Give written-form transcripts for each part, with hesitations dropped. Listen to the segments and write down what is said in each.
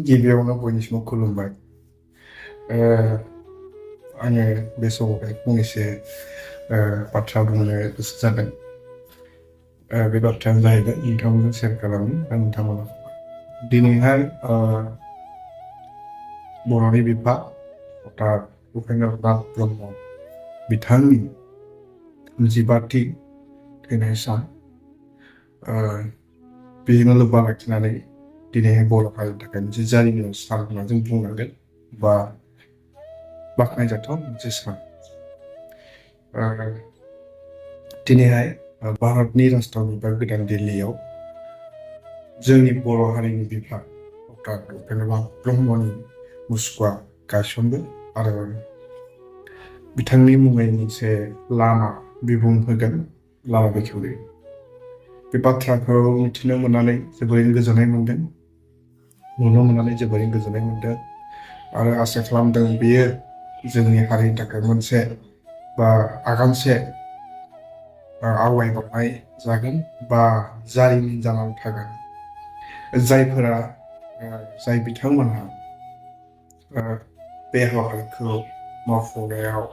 गिबियावनो बयनिसिमबो खुलुमबाय। आङो बे समावहाय फंनैसो बाथ्रा बुंनो गोसो जादों। बे बाथ्रायानो जाहैबाय नोंथांमोनजों शेयार खालामनो आं नोंथांमोननो दिनैहाय बर'नि बिफा अर्थात उपेन्द्रनाथ ब्रह्म बिथांनि 15थि थैनाय सान बेजोंनो लोब्बा लाखिनानै दिनैहाय बर' हारिनि थाखाय मोनसे जारिमिनारि सान होनना जों बुंनांगोन बा बाख्नायजाथाव मोनसे सान। दिनैहाय भारतनि राजधानी बा गोदान दिल्लीयाव जोंनि बर' हारिनि बिफा अर्थात उपेन्द्रनाथ ब्रह्मनि मुसुखा गायसनगोन आरो बिथांनि मुङै मोनसे लामा बिमुं होगोन, लामा बेखेवगोन। बे बाथ्राखौ मिथिनो मोननानै जोबोरैनो गोजोननाय मोनदों, नुनो मोननानै जोबोरैनो गोजोननाय मोनदों आरो आसा खालामदों बेयो जोंनि हारिनि थाखाय मोनसे बा आगानसे आवगायलांनाय जागोन बा जारिमिन जानानै थागोन। जाय बिथांमोनहा बे हाबाफारिखौ मावफुंनायाव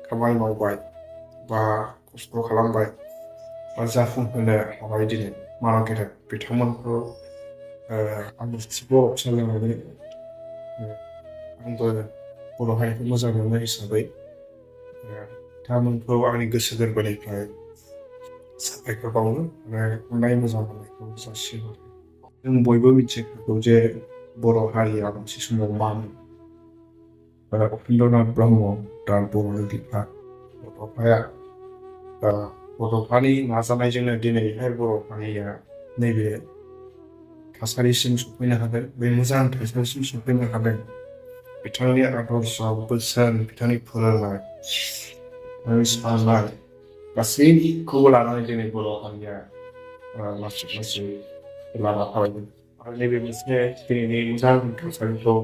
खामानि मावबाय बा खस्थ' खालामबाय बा जाफुंहोनो हाबाय दिनै मानाव गेदेर बिथांमोनखौ आंनि सिगाङाव सोलोंनानै आंबो बर' हारिखौ मोजां मोनो हिसाबै बिथांमोनखौ आंनि गोसो गोरबोनिफ्राय साबायखर बावो आरो अननाय मोजां मोननायखौ जासिहरो। जों बयबो मिथिगौ जे बर' हारिया मोनसे समाव मामोन। उपेन्द्रनाथ ब्रह्म दा बर'नि बिफा बड'फानि नाजानायजोंनो दिनैहाय बर' हारिया नैबे थासारिसिम सफैनो हादों, बे मोजां थासारिसिम सफैनो हादों। बिथांनि आदर्श बोसोन, बिथांनि फोरोंनाय, बिथांनि साननाय गासैखौबो लानानै दिनै बर' हारिया लासै लासै लामा थाबायदों आरो नैबे मोनसे दिनैनि मोजां थासारिखौ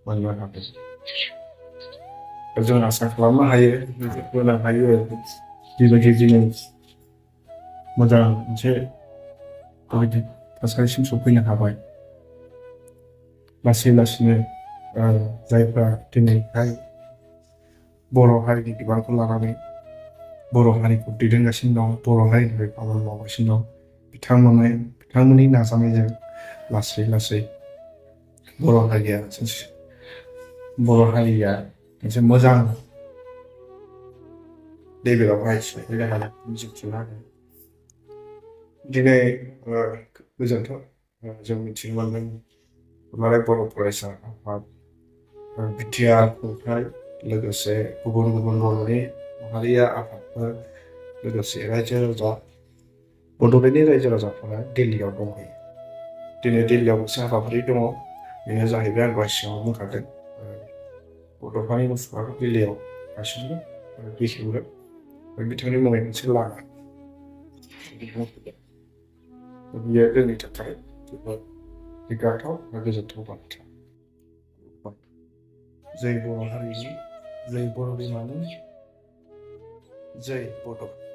मोननो हादों। जों आसा खालामनो हायो, होनो हायो बेबायदि दिनै मोजां मोनसे बेबायदि थासारिसिम सफैनो हाबाय। लासै लासैनो जायफ्रा दिनैहाय बर' हारिनि बिबानखौ लानानै बर' हारिखौ दैदेनगासिनो दं, बर' हारिनि थाखाय खामानि मावगासिनो दं, बिथांमोननि नाजानायजों लासै लासै बर' हारिया मोनसे मोजां लेभेलावहाय सफैनो हादों, मिजिंथिनो हादों। दिनै गोजोनथाव जों मिथिनो मोनदों दुलाराय बर' फरायसा आफाद, बिटिआर खुंथाय, लोगोसे गुबुन गुबुन बर'नि माहारिया आफादफोर, लोगोसे रायजो राजा, बड'लेण्डनि रायजो राजाफोरा दिल्लीयाव दंहैयो। दिनै दिल्लीयाव मोनसे हाबाफारि दङ, बेनो जाहैबाय आं दहाय सिगाङाव बुंखादों बड'फानि मुसुखाखौ दिल्लीयाव गायसनगोन आरो बेखेवगोन। बिथांनि मुङै मोनसे लामा बियो जोंनि थाखाय जोबोद गोग्गाथाव आरो गोजोनथाव बाथ्रा। जै बर' हारिनि, जै बर' बिमानि, जै बड'।